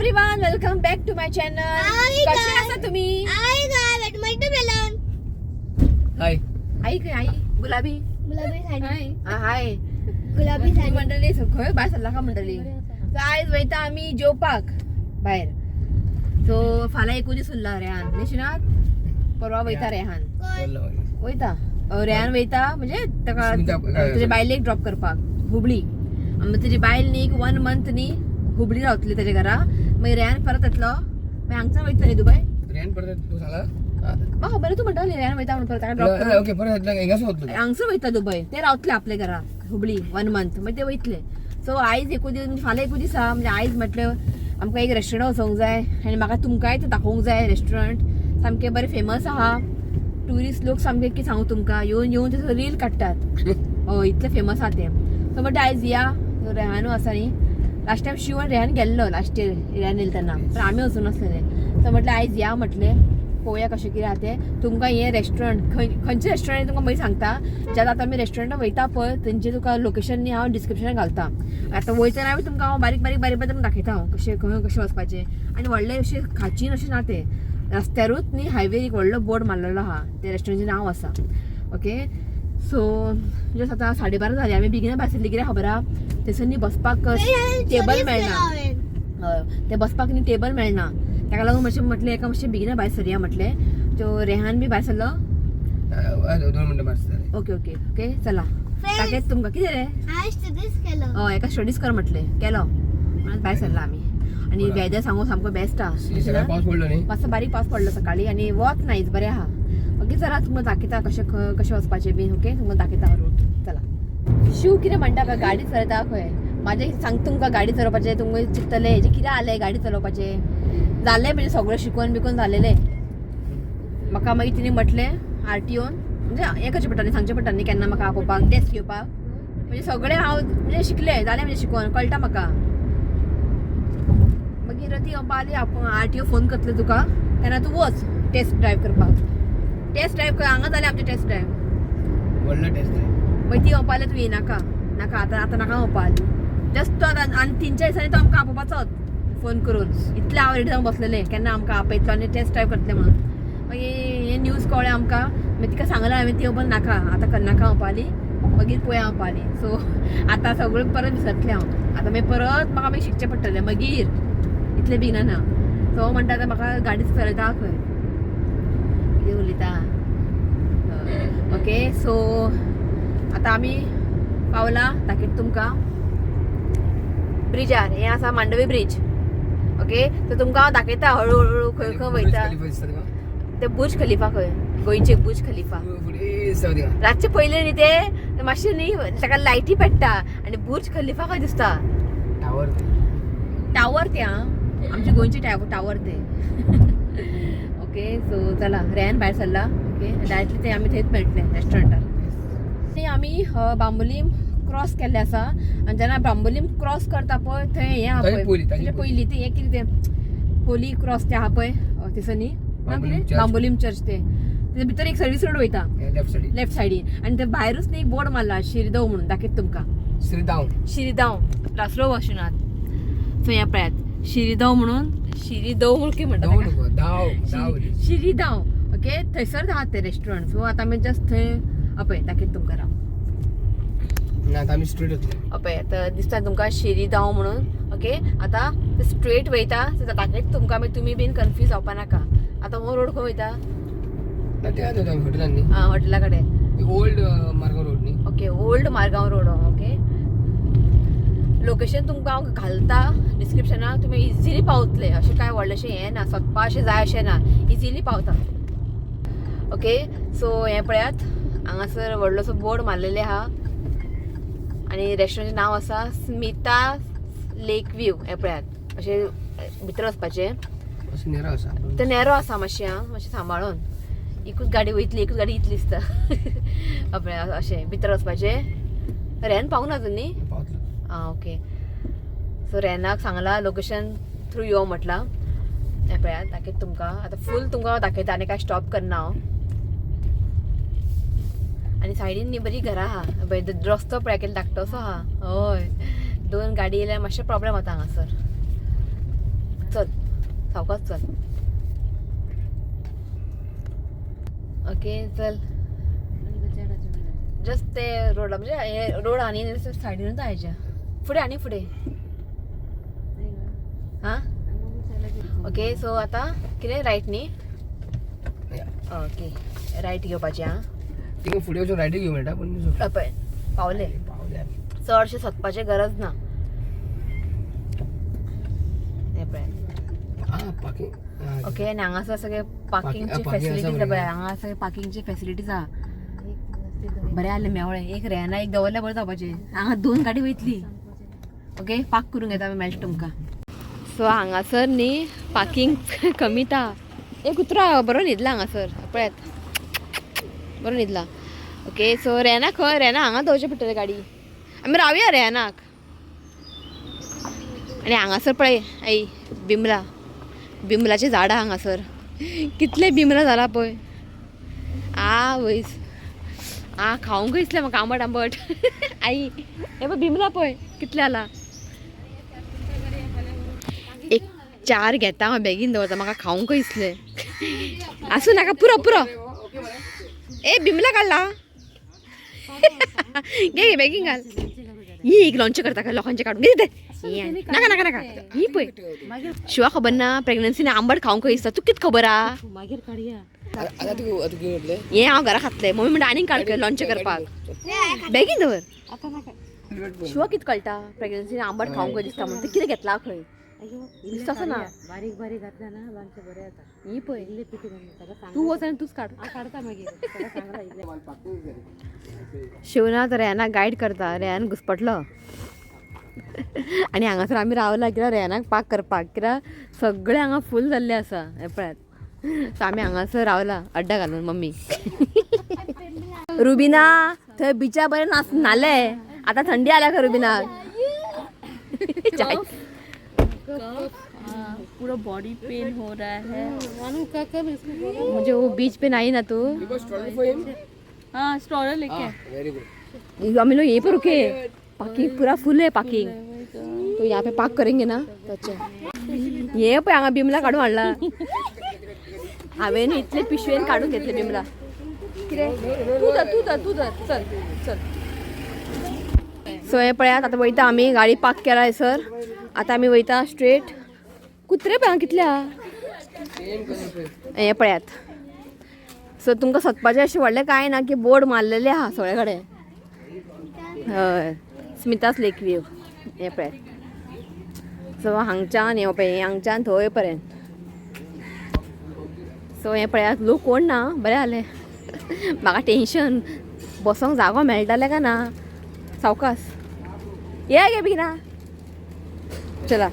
Everyone, welcome back to my channel. Hi, कसे guys. आसा तुम्ही? I guys, watermelon. हाय. आई खंय? आई गुलाबी. गुलाबी साडी. हा, हाय. गुलाबी साडी. मंडळी, खंय भायर सरला का मंडळी? सो आयज वयता आमी जेवपाक भायर. सो फाल्यां एकूच दीस उरला रेहान न्ही शिनात? परवा वयता रेहान. वयता रेहान वयता म्हणजे ताका तुजे बायलेक ड्रॉप करपाक हुबळी. आनी तुजी बायल न्ही वन मंथ न्ही हुबळी रावतली तेजे घरा. मागीर रेहान परत येतलो, मागीर हांगच्यान वयतलो न्ही दुबय. रेन परत तूं सांगला. म्हाका खबर ना, तूं म्हणटाली रेहान वयता म्हणून परत ताका ड्रॉप करपाक. ओके, परत येतलो, हिंगासून वतलो. हांगसर वयता दुबय, ते रावतले आपल्या घरा हुबळी वन मंथ, मागीर ते वयतले. सो आयज एकूच दीस, म्हणजे फाल्यां एकूच दीस आहा. म्हणजे आयज म्हटलें आमकां एक रेस्टोरंट वचोंक जाय आनी म्हाका तुमकांय तें दाखोवंक जाय. रेस्टोरंट सामकें बरें फेमस आहा. ट्युरिस्ट लोक सामके की सांगू तुमकां येवन येवन थंयसर रील काडटात. हय, इतलें फेमस आहा तें. सो म्हणटा आयज या. रेहानू आसा न्ही, लास्ट टायम शिव आनी रेहान गेल्लो, लास्ट इयर रेहान येयलें तेन्ना, पण आमी वचूं नासलेले. सो म्हटलें आयज या, म्हटलें पळोवया कशें कितें आहा तें. तुमकां हें रेस्टोरंट खंय, खंयचें रेस्टोरंट तुमकां मागीर सांगता. ज्या आतां आमी रेस्टोरंटान वयता पळय, थंयचें तुका लोकेशन न्ही हांव डिस्क्रिप्शनान घालता. आतां वयतना बी तुमकां हांव बारीक बारीक बारीक बारीक तुमकां दाखयता हांव कशें खंय कशें वचपाचें. आनी व्हडलें अशें खाचीन अशें ना तें, रस्त्यारूच न्ही हायवे एक व्हडलो बोर्ड मारलेलो आहा, ते रेस्टोरंटाचें नांव आसा. ओके, सो जस्ट आतां 12:30 जाली. आमी बेगिना भायर सरली, कित्याक खबर आहा, थंयसर न्ही बसपाक टेबल मेळना. हय, ते बसपाक न्ही टेबल मेळना, ताका लागून मातशें म्हटलें एका मातशें बेगिना भायर सरया म्हटलें. सो रेहान बी भायर सरलो. 2 मिनटां भायर सरले. ओके ओके ओके, चला दाखयत तुमकां कितें रे. हांवें स्टडीज केलो. हय, एका स्टडीज कर म्हटलें, केलो म्हणून भायर सरला आमी. आनी वेदर सांगू सामको बेस्ट सकाळी आहा. पावस पडलो न्ही. मातसो बारीक पावस पडलो सकाळी आनी वत नायच बरें आहा. ओके, चला तुमकां दाखयता कशें खंय कशें वचपाचें बीन. ओके, तुमकां दाखयता रूट. चला. शिव कितें म्हणटा पळय, गाडी चलयता खंय. म्हाजें सांगता तुमकां गाडी चलोवपाचें तुमकां चिंततलें हेजें कितें आलें गाडी चलोवपाचें जालें म्हणजे सगळें शिकून बिकून जालेलें म्हाका. मागीर तिणें म्हटलें आरटीओन म्हणजे हें करचें पडटा न्ही, सांगचें पडटा न्ही केन्ना म्हाका आपोवपाक, टेस्ट घेवपाक. म्हणजे सगळें हांव म्हणजे शिकलें, जालें म्हणजे शिकून कळटा म्हाका. मागीर ती म्हणपा लागली आरटीओ फोन करतले तुका तेन्ना तूं वच टेस्ट ड्रायव करपाक. टेस्ट ड्रायव हांगा जालें आमचें टेस्ट ड्रायव. व्हडलो टेस्ट. मागीर ती म्हणपा लागली तूं येयनाका, नाका आतां, आतां नाका म्हणपा लागली. जस्ट तो आतां आनी 3-4 दिसांनी तो आमकां आपोवपाचोच फोन करून. इतलें हांव रेडी जावन बसलेलें केन्ना आमकां आपयतलो आनी टेस्ट ड्रायव करतलें म्हणून. मागीर हें न्यूज कळ्ळें आमकां, मागीर तिका सांगलें हांवें. ती म्हणपा नाका आतां करनाका म्हणपा लागली, मागीर पळोवया म्हणपा लागली. सो आतां सगळें परत विसरतलें हांव आतां. मागीर परत म्हाका मागीर शिकचें पडटलें मागीर, इतलें बेगीन ना. सो म्हणटा आतां म्हाका गाडी चलयता खंय, कितें उलयता. ओके, सो आतां आमी पावला, दाखयता तुमकां ब्रिजार. हें आसा मांडवी ब्रीज. ओके, सो तुमकां हांव दाखयता हळू हळू खंय खंय वयता. ते बुर्ज खलिफा खंय, गोंयचे बुर्ज खलिफा. रातचे पयले न्ही ते मातशें न्ही ताका लायटी पेट्टा आनी बुर्ज खलिफा खंय दिसता. टावर. टावर ते आं, आमचे गोंयचे टावर ते. ओके, सो चला, रेहान भायर सरला. ओके, डायरेक्टली ते आमी थंयच मेळटले रेस्टॉरंटार. आनी आमी बांबोलीम क्रॉस केल्ले आसा आनी जेन्ना बांबोलीम क्रॉस करता पळय थंय हें आहा ताजे पळय, पयलीं, ताजे ताजे पयलीं तें हें कितें तें होली क्रॉस तें आहा पळय, थंयसर न्ही बांबोलीम चर्च. बांबोलीम चर्च तें, तेजे भितर एक सर्वीस रोड वयता. लेफ्ट सायडीन. लेफ्ट सायडीन. आनी ते भायरूच न्ही एक बोर्ड मारला शिरदव म्हणून, दाखयता तुमकां. श्रीदाव. शिरिदांव रासरो वॉशनाथ. सो हें पळयात शिरिदांव म्हणून, शिरिदव म्हणून कितें म्हणटा धांव ताका? नको, धाव धाव. शिरिदांव. ओके, थंयसर आहा तें रेस्टॉरंट. सो आतां आमी जस्ट थंय अपय दाखयता तुमकां, राव. ना, आतां आमी स्ट्रेट वतले. अपय आतां दिसता तुमकां शिरिदांव म्हणून. ओके, आतां ते स्ट्रेट वयता, दाखयता तुमकां, मागीर तुमी बीन कन्फ्यूज जावपा नाका. आतां हो रोड खंय वयता? ना, ते आतां आमी हॉटेलान न्ही. आं, हॉटेला कडेन. ओल्ड मार्गांव रोड न्ही. Okay, old Margao road. Okay, location तुमकां हांव घालता डिस्क्रिप्शनाक, तुमी इजिली पावतले. अशें कांय व्हडलेशें हें ना, सोदपा अशें जाय अशें ना, इजिली पावता. ओके, सो हें पळयात, हांगासर व्हडलोसो बोर्ड मारलेले आहा आनी रेस्टॉरंटाचें नांव आसा स्मिता लेक व्यू. हें पळयात, अशें भितर वचपाचें. अशें नेरो आसा. तें नॅरो आसा मातशें आं, मातशें सांबाळून. एकूच गाडी वयतली, एकूच गाडी इतली दिसता. पळय, अशें भितर वचपाचें. रेन पावूंक ना अजून न्ही? पावतलो. आं, ओके. सो रेनाक सांगला लोकेशन थ्रू यो म्हटलां. हें पळयात, दाखयता तुमकां आतां फूल तुमकां दाखयता आनी कांय स्टॉप करना हांव. आनी सायडीन न्ही बरी घरां आहा. पळय रस्तो पळय केलो धाकटोसो आहा. हय, दोन गाडी येयल्यार मातशें प्रॉब्लेम जाता हांगासर. चल. सावकाश चल. ओके चल, जस्ट ते रोडा म्हणजे हे रोड आणि सायडीनूच जायचे फुडें आनी फुडें. हां ओके, सो आतां कितें रायट न्ही? ओके, रायट घेवपाचें. आं, थिंगा फुडें वचून रायटी घेवंक मेळटा पूण पळय पावले. पावले आमी. चडशें सोदपाचें गरज ना. हें पळय. आं, पार्किंग. ओके, आनी हांगासर सगळे पार्किंगची parking आसा फॅसिलिटीज बरी. पळय, हांगा सगळे पार्किंगची फॅसिलिटीज आहा. बरें आसलें मेवळें. एक रेना एक दवरल्यार बरें जावपाचें. हांगा दोन गाडी वयतली. ओके, पार्क करूंक येता, मेळटा तुमकां. सो हांगासर न्ही पार्किंग कमीत आहा. एक कुत्रो बरो न्हिदला हांगासर, पळयात, बरो न्हिदला. ओके, सो रेना खंय? रेना हांगा दवरचें पडटलें गाडी. आमी रावया रेनाक. आनी हांगासर पळय आई बिमला, बिमलाचीं झाडां हांगासर. कितले बिमलां जाला पळय. आ वयस आ खावंक दिसलें म्हाका आंबट आंबट. आई हे पळय बिमला पळय कितले आला. एक चार घेता हांव, बेगीन दवरता, म्हाका खावंक दिसलें. आसूं नाका, पुरो पुरो. ए बिमला काडला, घे घे बेगीन घाल. ही एक लोणचें करता काय लोकांचें काडून घे ते. नाका नाका नाका. ही पळय शिवा, खबर ना प्रेग्नन्सीन आंबट खावंक दिसता. तुका कितें खबर आहा? मागीर काडया. आतां तूं आतां घेवन येतलें. हें हांव घरा खातलें. मम्मी म्हणटा आनीक काड लोणचें करपाक. बेगीन दवर. आतां नाका. शिवा कितें कळटा प्रेग्नन्सीन आंबट खावंक दिसता म्हणून? तें कितें घेतला खंय दिसता असो ना. बारीक बारीक घातल्या ना लोणचें बरें जाता. ही पळय. इल्लें पिठी घालून ताका सांग. तूं वच आनी तूंच काड. हांव काडता मागीर ताका सांगला इल्लें. शिवनाथ रेहानाक गायड करता. रेहान घुसपटलो आनी हांगासर आमी रावला कित्याक रेहानाक पार्क करपाक, कित्याक सगळें हांगा फूल जाल्लें आसा. हें पळयात, सो आमी हांगासर रावला अड्डा घालून. मम्मी रुबिना थंय बिचा बरें नाच न्हाले. आतां थंडी आल्या खंय रुबिनाक. पूरा बॉडी पेन हो रहा है. म्हणजे वो बीच पे नाही ना तू? Because trolley for him. हाँ, स्ट्रॉलर लेके आए. Very good. हम लोग यहीं पर रुके. पार्किंग पूरा फुल है पार्किंग, तो यहाँ पे पार्क करेंगे ना तो अच्छा. हे पळय हांगा बिमला काडून हाडला हांवें. इतले पिशवेन काडून घेतले बिमला. कितें तूं धर, तूं धर, तूं धर. चल चल. सो हें पळयात, आतां वयता आमी. गाडी पार्क केला हयसर. आतां आमी वयता स्ट्रेट. कुत्रे पळय हांगा कितले आहा. हें पळयात. सो तुमकां सोदपाचें अशें व्हडलें कांय ना की बोर्ड मारलेले आहा सगळे कडेन. हय, स्मितास लेक व्यू. हें पळयात. सो हांगच्यान हें पळय, हांगच्यान थंय पर्यंत. सो हें पळयात, लोक कोण ना, बरें जालें. म्हाका टेंशन बसोंक जागो मेळटलें काय ना. सावकास ये गे बेगिना. चला.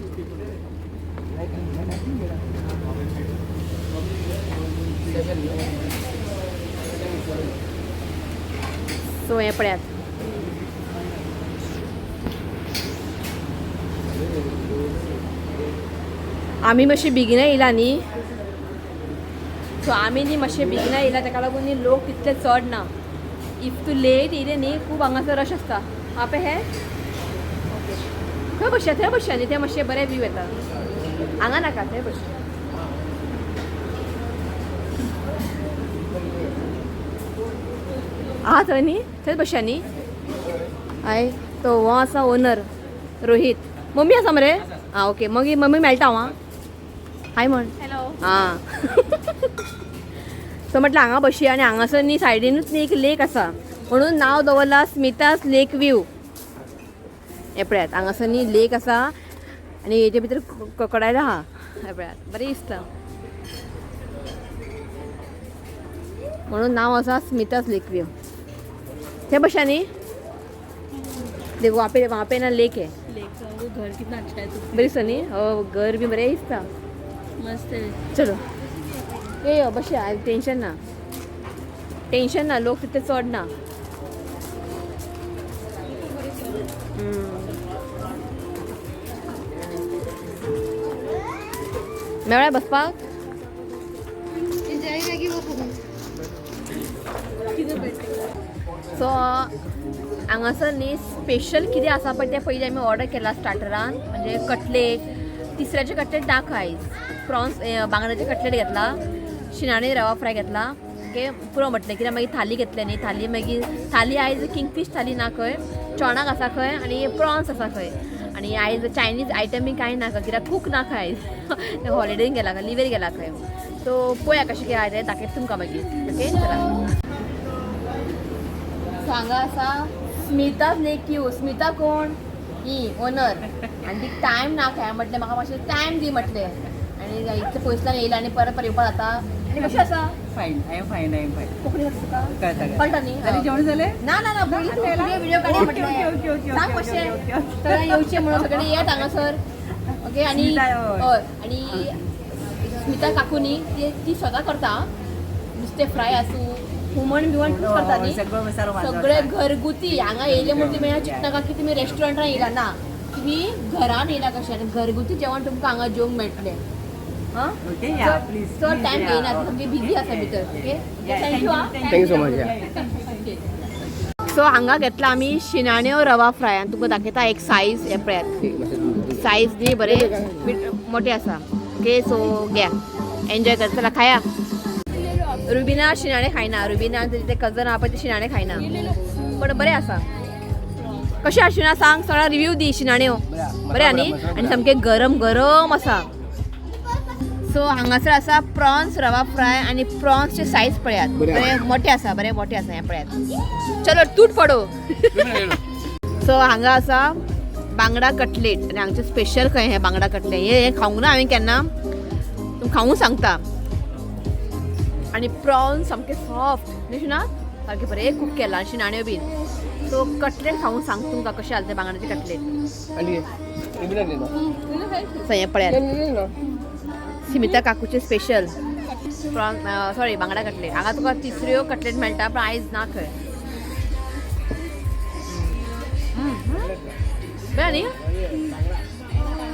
सो हें पळयात. आमी मातशे बेगीन येयला न्ही, सो आमी न्ही मातशे बेगीन येयला, ताका लागून न्ही लोक तितले चड ना. If तूं लेट येयले न्ही, खूब हांगासर रश आसता. हां पळय हे खंय बसया? थंय बसया न्ही, थंय मातशें बरें व्यू येता. हांगा नाका, थंय बसया. आहा थंय न्ही, थंय बसया न्ही. हय, तो हो आसा ओनर रोहीत. मम्मी आसा मरे? आं ओके, मागीर मम्मी मेळटा हांव. आं, हाय म्हण. हेलो. आं, सो म्हटलं हांगा बसया. आनी हांगासर न्ही सायडीनूच न्ही एक लेक आसा, म्हणून नांव दवरलां स्मितास लेक व्यू. हें पळयात, हांगासर न्ही लेक आसा आनी हेजे भितर क्रॉकोडायल आहा. हें पळयात, बरें दिसता, म्हणून नांव आसा स्मितास लेक व्यू. थंय बसया न्ही. देखो वहाँ पे, वहाँ पे ना लेक है. लेक का वो घर कितना अच्छा है तो. बरें दिसता न्ही? हो, घर बी बरें दिसता. मस्त है. चलो, ये यो बसया. टेंशन ना, टेंशन ना, लोक तितले चड ना. मेळ्ळें बसपाक? किधर बैठे? सो हांगासर न्ही स्पेशल कितें आसा पळय तें पयलीं आमी ऑर्डर केलां स्टार्टरान, म्हणजे कटलेट. तिसऱ्याचे कटलेट ना आयज. प्रॉन्स बांगड्याचे कटलेट घेतला, शिणाणे रवा फ्राय घेतला. ओके, पुरो म्हटलें कित्याक मागीर थाली घेतले न्ही. थाली मागीर थाली आयज किंगफीश थाली ना खंय, चोणाक आसा खंय आनी प्रॉन्स आसा खंय. आनी आयज चायनीज आयटम बी कांय ना कित्याक कूक ना खंय आयज, हॉलिडेन गेला खंय, लिवेर गेला खंय. सो पळया कशें कितें आहा तें दाखयता तुमकां मागीर. ओके, चला. हांगा आसा स्मिता लेक्यू. स्मिता कोण? ही ओनर. आनी ती टायम ना खंय म्हटलें म्हाका मातशें टायम दी म्हटलें. आनी इतलें पयसल्यान येयला आनी परत परत येवपा जाता. आनी कशें आसा? Fine, I am fine, I am fine. Konkani कळटा तुका? कळटा. कळटा न्ही? जालें जेवण जालें? ना ना ना, पयलीं तूं व्हिडिओ काडया ओके, ओके, ओके, म्हटलें. ओके, सांग ओके, मातशें ओके, ओके. सगळ्यांक येवचें म्हणून सगळे येयात हांगासर. ओके. आनी स्मिता, हय. हय, आनी स्मिता काकू न्ही ती ती स्वता करता नुस्तें फ्राय आसूं हुमण बिवण तूच करता न्ही? सगळो मसालो म्हाजो सगळे आसा. घरगुती. हांगा येयले म्हणून तुमी चिंतनाका की तुमी रेस्टॉरंटान येयला ना, तुमी घरान येयला कशें आनी घरगुती जेवण तुमकां हांगा जेवंक मेळटलें. हां, ओके, या प्लीज. चड टायम घेयना, सामकी बिजी आसा भितर. Okay, thank you. आं, thank you so much. या. सो हांगा घेतला आमी शिणाण्यो रवा फ्राय आनी तुमकां दाखयता एक सायज. हे पळयात सायज न्ही बरें मोठे आसा. ओके, सो घ्या, एन्जॉय कर, चला खाया. रुबिना शिणाणे खायना. रुबिना आनी तेजे कजन आहा पळय ते शिणाणे खायना, पण बरें आसा. कशें आशिना सांग, सगळो रिव्यू दी. शिणाण्यो बरें आनी आनी सामकें गरम गरम आसा. सो हांगासर आसा प्रॉन्स रवा फ्राय आनी प्रॉन्सचे सायज पळयात, बरे मोठे आसा, बरे मोठे आसा. हें पळयात, चलो तूट पडो. सो हांगा आसा बांगडा कटलेट आनी हांगचे स्पेशल खंय हें बांगडा कटलेट. हें हें खावंक ना हांवें केन्ना, तुमकां खावूंक सांगता. आनी प्रॉन्स सामके सॉफ्ट न्ही ना, सारके बरें कूक केलां शिणाण्यो बीन. सो कटलेट खावूंक सांग तुमकां कशें जालें तें बांगड्याचें कटलेट. आनी सो हें पळयात स्मिता काकूचे स्पेशल प्रॉन सॉरी बांगडा कटलेट. हांगा तुका तिसऱ्यो कटलेट मेळटा, पण आयज ना खंय. बरें न्ही?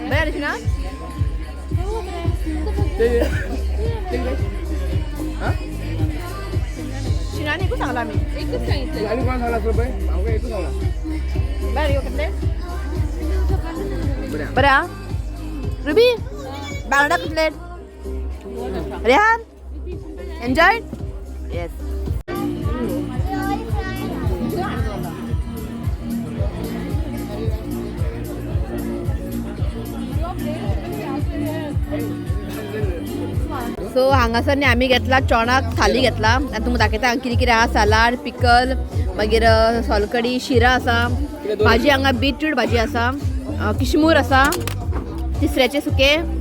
बरें न्ही ना? शिणाने एकूच सांगला आमी. एकच सांगितलं. आनी कोण सांगला पळय, आमकां एकूच सांगला. बरें न्ही कटलेट? बरें. बरें आं रुबी, बांगडा कटलेट. रेहान एन्जॉय. येस. सो हांगासर न्ही आमी घेतला चोणाक थाली घेतला आनी तुमकां दाखयता हांगा कितें कितें आहा. सालाड, पिकल, मागीर सोलकडी, शिरा आसा, भाजी हांगा बीटरूट भाजी आसा, किशमूर आसा, तिसऱ्याचें सुकें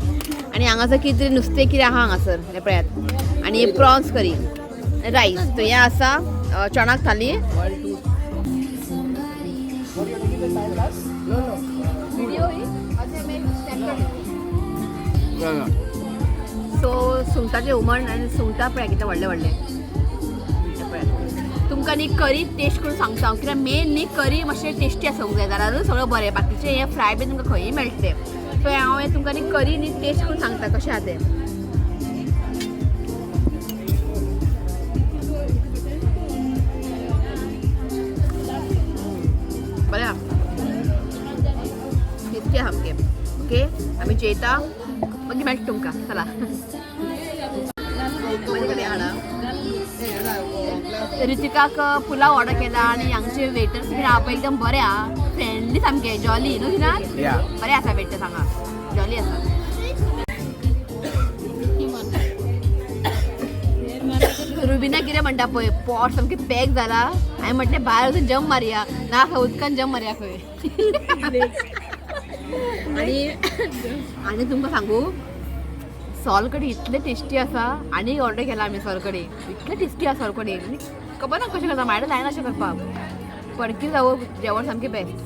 आनी हांगासर कितें तरी नुस्तें कितें आहा हांगासर. हें पळयात. आनी प्रॉन्स करी, रायस. सो हें आसा चोणाक थाली. 1 2. No no. सो सुंगटाचें हुमण आनी सुंगटां पळया कितें व्हडलें व्हडलें. हें पळयात. तुमकां न्ही करी टेस्ट करून सांगता हांव, कित्याक मेन न्ही करी मातशें टेस्टी आसूंक जाय, जाल्यारूच सगळें बरें. बाकीचें हें फ्राय बी तुमकां खंयी मेळटलें. सो हांव हें तुमकां न्ही करी न्ही टेस्ट करून सांगता कशें आहा तें. बरें आहा, टेस्टी आहा सामकें. ओके, आमी जेयता, मागीर मेळटा तुमकां. चला. रितिकाक पुलाव ऑर्डर केला आनी हांगचे वेटर्स बीन आहा पळय एकदम बरे आहा, फ्रेंडली सामके, जॉली न्हू सिनात? या. बरे आसा वेटर्स हांगा, जॉली आसा. रुबिना कितें म्हणटा पळय, पोट सामकें पॅक जाला. हांवें म्हटलें भायर वचून जंप मारया, ना खंय उदकान जंप मारया खंय. आनी आनी तुमकां सांगू, सोलकडी इतले टेस्टी आसा. आनी ऑर्डर केला आमी सोलकडी, इतले टेस्टी आसा सोलकडी. आनी खबर ना कशें करता, म्हाज्या जायना अशें करपाक, पण कितें जावं जेवण सामकें बेस्ट.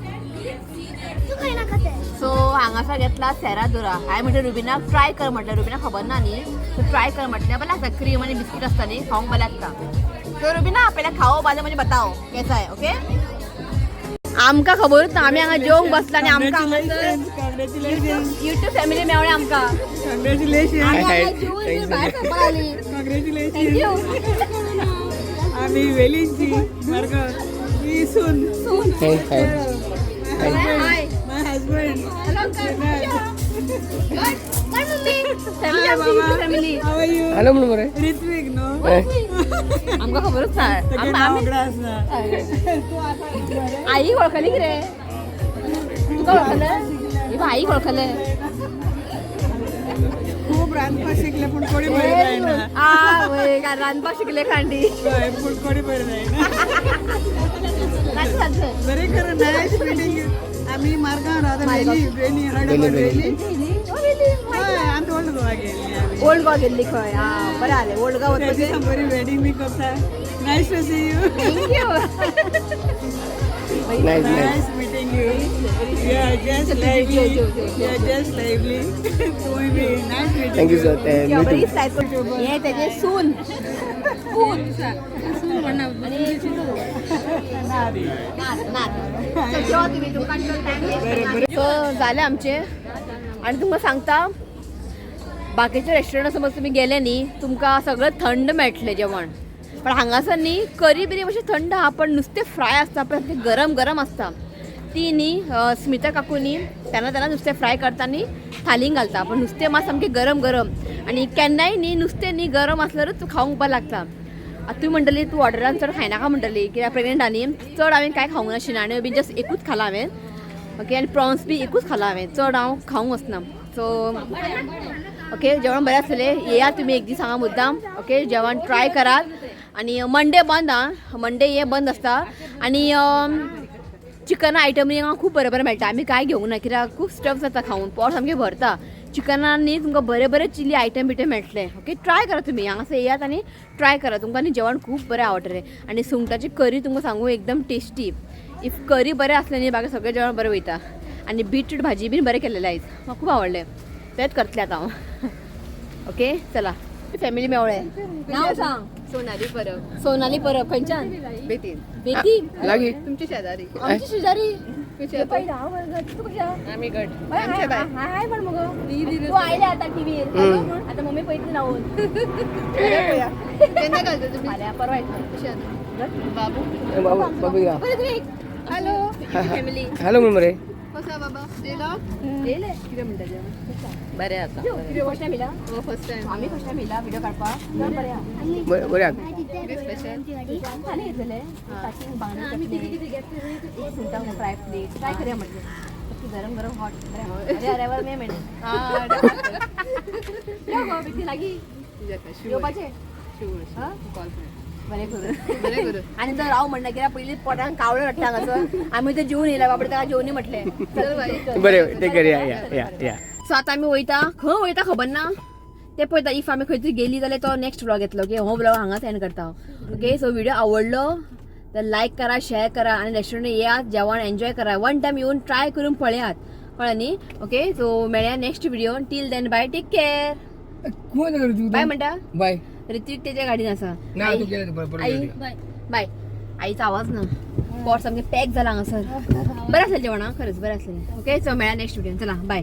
तूं खंय नाका तें. सो हांगासर घेतला सेरादुरा. हांवें म्हटलें रुबिनाक ट्राय कर म्हटलें, रुबिनाक खबर ना न्ही, सो ट्राय कर म्हटलें. बरें लागता, क्रीम आनी बिस्कीट आसता न्ही, खावंक बरें लागता. सो रुबिना पयलें खाओ, बाद में बताओ कैसा है. ओके, आमकां खबरूच ना, आमी हांगा जेवंक बसला आनी आमकां हांगासर युट्यूब फॅमिली मेवळ्या आमकां. कंग्रॅच्युलेशन. आमी हांगा जेवून बीन भायर सरपाक आली. कंग्रॅच्युलेशन. Thank you. आमी वेलींची मार्गर मी सून. Thank thank. Hi. My husband. Hello uncle. Good. Mummy family. Hello म्हणून मरे. ऋत्विक न्हू आमकां खबरूच ना. तुगे नांव वांगडा आसना. आई वळखली कितें तुका? वळखले ही आई वळखले. खूब रांदपाक शिकले पूण कोणी बरें जायना. आ वय रांदपाक शिकले खांडी. हय, पूण कोणी बरें जायना. बरें करून नायस मिटींग. आमी मार्गांव रावता. वेली वेली हडपड वेली. हय, आमी ओल्ड गोवा गेल्ली आमी. ओल्ड गोवा गेल्ली खंय? आ बरें जालें ओल्ड गोवा त्या वचपाचें. दिसा बरी वेडींग बी करता. Nice to see you. Thank you. Nice nice. Nice meeting you. You are just lively. You are just lively. तूंय बी nice meeting. Thank you sir. बरी सायकल हे तेजे सून पूत आणि नात नात. जेवा तुम्ही, तुमकां टायम. सो जालें आमचें आनी तुमकां सांगता, बाकीच्या रेस्टॉरंटात समज तुमी गेले न्ही, तुमकां सगळें थंड मेळटलें जेवण, पण हांगासर न्ही करी बिरी मातशें थंड आहा, पण नुस्तें फ्राय आसता पळय सामकें गरम गरम आसता. ती न्ही स्मिता काकू न्ही तेन्ना तेन्ना नुस्तें फ्राय करता न्ही थालीन घालता, पण नुस्तें मात सामकें गरम गरम. आनी केन्नाय न्ही नुस्तें न्ही गरम आसल्यारूच खावंक बरें लागता. आतां तूं म्हणटली तूं ऑर्डरान चड खायनाका म्हणटली, कित्याक प्रेग्नेंट आहा न्ही. चड हांवें कांय खावंक ना. शिणाण्यो बी जस्ट एकूच खालां हांवें, ओके? आनी प्रॉन्स बी एकूच खालां हांवें, चड हांव खावंक वचना. सो ओके, जेवण बरें आसलें. येया तुमी एक दीस हांगा मुद्दाम, ओके? जेवण ट्राय करात. आनी मंडे बंद आं, मंडे हे बंद आसता. आनी चिकन आयटम हांगा खूब बरें बरें मेळटा. आमी कांय घेवंक ना कित्याक खूब स्टफ जाता खावन, पोट सामकें भरता. चिकनान न्ही तुमकां बरें बरें चिली आयटम बिटम मेळटले, ओके? ट्राय करा तुमी, हांगासर येयात आनी ट्राय करा. तुमकां न्ही जेवण खूब बरें आवडटलें. आनी सुंगटाची करी तुमकां सांगू एकदम टेस्टी. If करी बरें आसलें न्ही बाकी सगळें जेवण बरें वयता. आनी बीटरूट भाजी बीन बरें केलेलें आयज, म्हाका खूब आवडलें. तेंच करतलें आतां हांव. ओके, चला फॅमिली मेवळे. नांव सांग. सोनाली परब. सोनाली परब. खंयच्यान? बेतीन. बेती. लागीं. तुमची शेजारी. आमची शेजारी. तूं कशें? आमी गट. हाय हाय म्हण मगो. तूं आयले आतां टिवीर, आतां मम्मी पळयतली नावन. केन्ना घालता तुमी? फाल्यां परवा येतली. बाबू. बाबू बाबू या. बरें तुमी. हॅलो. फॅमिली. हॅलो म्हणून मरे. कसो बाबा जेलो? येयले कितें म्हणटा जेवण? बरें आसा. फर्स्ट टायम येयला? हो, फर्स्ट टायम. आमी फर्स्ट टायम येयला व्हिडिओ काडपाक. बरें आहा. बरें बरें आहा. कितें स्पेशल? खाली घेतलेले बांगडे, सुंगटां फ्राय प्लेट ट्राय करूया म्हटलें. गरम गरम हॉट बरें. अरे अरे वर मे मेळ्ळें बेगीन लागीं येवपाचें. कॉल. बरें करून. बरें करून. आनी तो राव म्हणना कित्याक पयलीं पोटान कावळे रडटा हांगासर. आमी ते जेवन येयला बाबडे, ताका जेवनी म्हटलें. बरें ते कर. या या या या. सो आतां आमी वयता, खंय वयता खबर ना, ते पळयता. If आमी खंय तरी गेली जाल्यार तो नेक्स्ट व्लॉग येतलो. ओके, हो व्लॉग हांगाच एंड करता. ओके, सो व्हिडिओ आवडलो तर लायक करा, शेअर करा आनी रेस्टॉरंट येयात, जेवण एन्जॉय करा. वन टायम येवन ट्राय करून पळयात, कळ्ळें न्ही? ओके, सो मेळया next video. Till then bye, take care. कोण? बाय म्हणटा. बाय. ऋत्विक तेच्या गाडीन आसा. ना तू गेलं बरं. आई बाय. आईचा आवाज ना, पोट सामकें पॅक जाला हांगासर. बरें आसलें जेवण आं, खरेंच बरें आसलें. ओके, सो मेळया नेक्स्ट व्हिडिओ. चला बाय.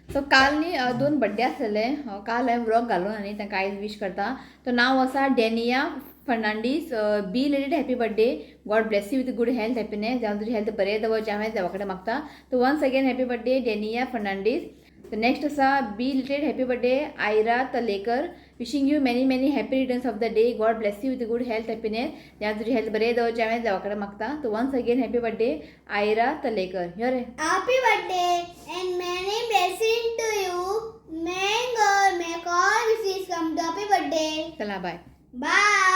सो काल न्ही दोन बड्डे आसलेले. काल हांवें व्लॉग घालून आनी तांकां आयज विश करता. तो नांव आसा Dania Fernandes. Belated happy birthday. God bless you with good health, happiness. देवान तुजी हेल्थ बरें दवरचें हांवें देवा कडेन मागता. तो once again happy birthday Dania Fernandes. So next आसा belated happy birthday Aira Talekar. Wishing you many many happy returns of the day. God bless you with good health, happiness. देवान तुजी हेल्थ बरें दवरचें हांवें देवा कडेन मागता. तो once again happy birthday Aira Talekar. यो रे. Happy birthday and many blessings to you. May God make all wishes come to happy birthday. चला बाय. Bye.